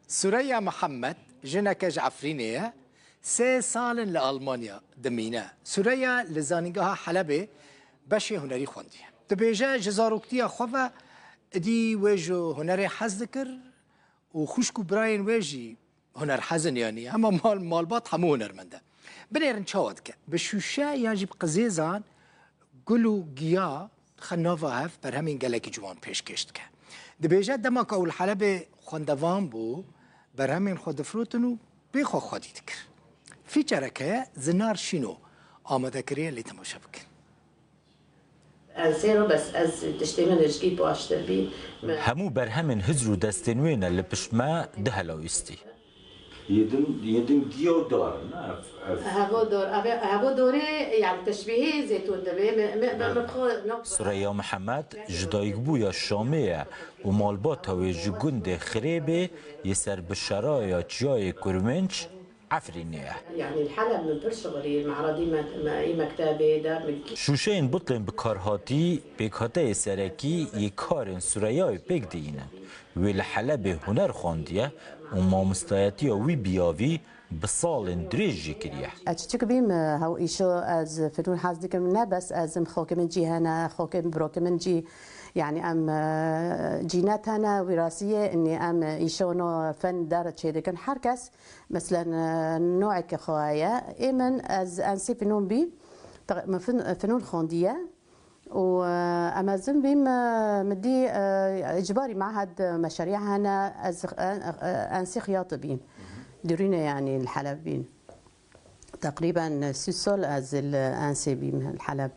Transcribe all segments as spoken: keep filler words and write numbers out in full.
Sureya Mihemed jineke ji Efrînê ye, sê sal in li Almanya dimîne. Sureya li Zanîngeha Helebê beşê hunerî xwendiye. Dibêje ji zaroktiya xwe ve idî wê ji hunerê hez dikir û xwişk û birayên wê jî hunerhez in, yanî hema mal, malbat hemû hunermend e. Binêrin çawa dike. Bi şûşe yan jî bi qizêzan, gul û giya dixe nava hev, berhemên gelekî ciwan pêşkêş dike. Dibêje dema ku ew li Helebê xwendevan bû, berhemên xwe difirotin û bê xwe xwedî dikir. Fîçerek heye, Zinar Şîno amade kiriye, lê temaşe bikin. Ez sêro bes ez tiştê min hişkî baştir bî. Hemû berhemên hizr û destên wê ne li pişt me di hela wîstî. Yê din, yê din giya û dar in, ne? Ev, ev. Hevo dor, ev, hevo dorê, yani teşbîhê zêtûn dibê. Me, me, me, Evet. me xwe nok. Sureya Mihemed ji dayikbûya Şamê ye û malbata wê ji gundê Xirêbê yê ser bi şeraya Çiyayê Kurmênc Efrînê ye. Yani Heleb min pir şixulî, me'radî me, me, î mektebê de min. Şûşeyên butlên bikarhatî, pêkhateyê serekî yê karên Sureyayê pêk dihînin. Wê li Helebê huner xwendiye û mamostayetiya wî biyavî bi salên dirêj jî kiriye. Ez çiçik bîm, e, hew îşo ez fenûn hez dikim, ne bes ez im xokê min cî hene, xokê min birokê min cî, yani em, e, cînet hene, wîrasiyê, inî em, e, îşo no fen der çêdikin. Her kes, meselen, e, noekê xwe ye. Ê min ez ensê fenûn bî, te-, min fen-, fenûn xwendiye. û, e, em ez in bîm, e, min dî, e, îcbarî mehed, e, meşerî hene, ez, e, e, ensî xiyatî bîm. Dûrîne, yanî li Heleb bîm. Teqrîben sî sal ez li ensê bîm li Heleb.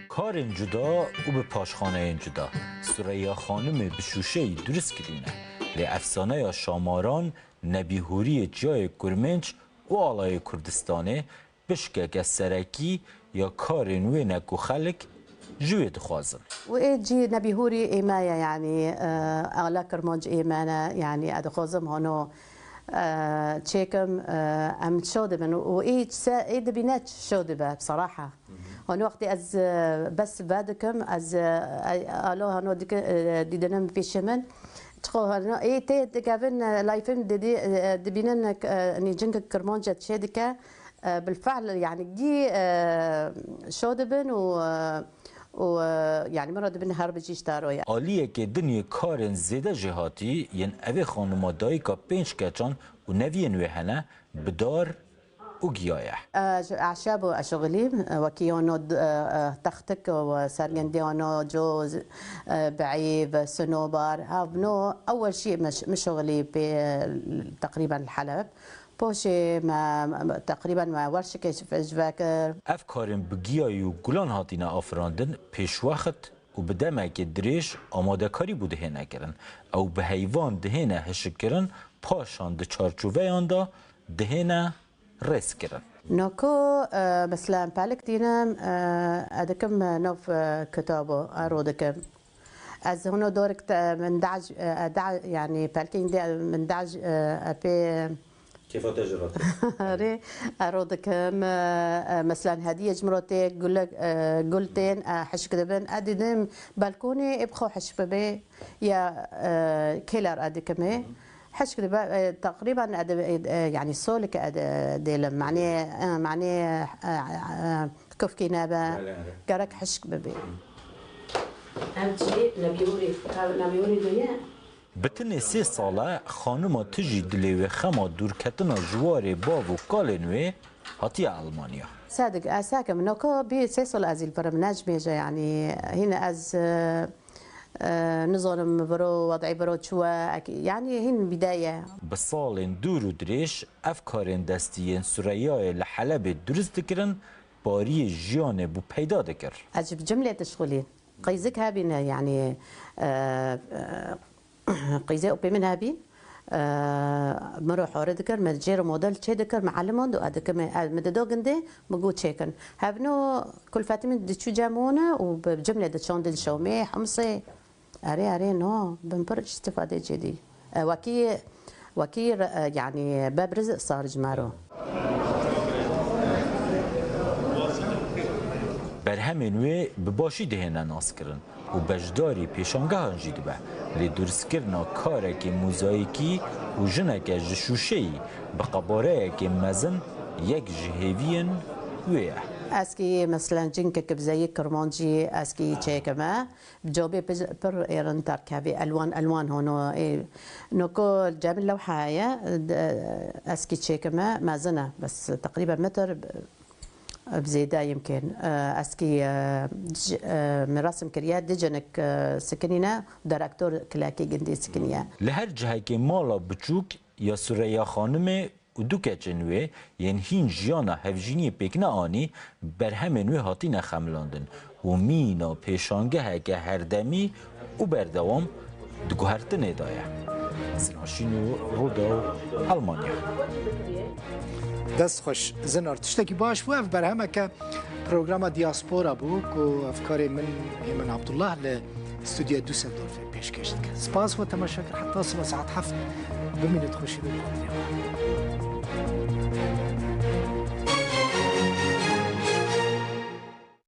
Karên cuda û bi paşxaneyên cuda. Sureya Xanimê bi şûşeyî durist kirîne. Lê efsaneya Şamaran, Nebî Hûriyê Çiyayê Kurmênc û Alayê Kurdistanê, pişkeke serekî ya karên wê ne ku xelk ji wê dixwazin. Û ê cî Nebî Hûrî ê me ye, yanî, e, ala Kirmanc ê me ne, yanî, ez dixwazim hano, e, çêkim, e, em şo dibin û ê se-, ê dibîne şo dibe, bseraha. Hano wextê ez, e, bes vedikim, ez, e, ala hano dike-, e, dîdinim pêşê min. Çiqo hano ê tê dikevin, e, layfin didî, e, dibînin, e, nî cingek Kirmanc çê dike. E, bilfehl, yani, gî, e, şo dibin û, e, û, e, yani, min re dibin her bijî ji te re ye. Aliyekê din yê karên zêde jêhatî yên evê xanima dayika pênc keçan û neviyên wê hene, bi dar û giya ye. E, ji eşeb û eşixilî, e, wekî yano d-, e, e, textik û sergendiyano coz, e, beîv, sinobar, havno, ewel şî min, min şixilî pê, e, teqrîben li Heleb. Poşê me, me, teqrîben me werşikê ji, ji ve kir. Ev karên bi giyayî û gulan hatine afirandin, pêşwext û bi demekê dirêj amadekarî bû dihêne kirin. Ew bi heyvan dihêne hişkkirin, paşan di çarçoveyan de dihêne rêzkirin. Noko, e, mesela em pelik tînim, e, ez dikim, e, nav, e, kitabo, e, ro dikim. Ez hino dorik te, min daj, e, e, da-, yani pelkên de min daj, e, e, pê Kêfa te jî rahat. Erê, e, ro dikim, e, e, meselen hediye ji min re tê, gulek, e, gul tên, e, hişk dibin. E, didim balkonê ê bi xwe hişk bibe ya, e, kêler e dikimê. Hişk dibe, e, teqrîben e, de, e, e, yani solik e, de, dêlim. Manê, e, manê, e, e, kufkî nebe. Belê, belê. Gerek hişk bibe. Ev çi? Nebîhûrî. Ev nebîhûrî diye? Bi tinê sê sal e, xanima tijî dilê wê xema dûrketina ji warê bav û kalên wê hatiye Elmanya. Sedik, ez sekim, noka bî sê sal ez î li vir im, nejmêje, yanî hîn ez, e, e, nizanim viro, wed'î viro çi we, ek-, yanî hîn bîde ye. Bi salên dûr û dirêj ev karên destî yên Sureyayê li Helebê durist dikirin, pariyê jiyanê bû peyda dikir. Ez ji bi cimlê dişxulî. Qîzik hebîne, yanî, e, e, qîzê opê min hebî, e, min re hore dikir, min jê re model çê dikir, min elimand û ez dikim, e, min dido gindê, min got çêkin. Hevno kulfetî min diçû cem wan û bi cimlê diçandin Şomê, Himsê. Erê, erê, no, bin pir îstîfadê cêdî. E, wekî, wekî, e, yanî bebrizê sar ji me re. Hemên wê bi başî dihêne naskirin û beşdarî pêşangehan jî dibe. Lê durustkirina karekê mozayîkî û jineke ji şûşeyî bi qebareyekê mezin yek ji hêviyên wê ye. Eskî, meselen, cinkek bi zeyî kirmancî eskî çêkime. Bi cobê pir, pir êrin derkevî, elwan elwan hono. Ê, noko cem lewha heye, de, eskî çêkime mezin e. Bes teqrîben metir bi, bi zêde yimkên. E, eskî, e, c-, e, merasim kiriye, di cinik, e, sikinîne, direktor kilekê gindî sikiniye. Li her cihekê mala biçûk ya Sureya Xanimê û du keçên wê yên hîn jiyana hevjîniyê pêk neanî, berhemên wê hatine xemilandin û mîna pêşangeheke herdemî û berdewam di guhertinê de ye. Zinar Şîno, Rûdaw, Elmanya. Dest xweş, Zinar. Tiştekî baş bû, ev berhemeke programa Diaspora bû ku ev karê min, Hêmen Abdullah, li Stûdyoya Düsseldorfê pêşkêş dike. Spas we temaşe kir. Heta sibe saet heft. Bimînit xweşî, bi xatirê we.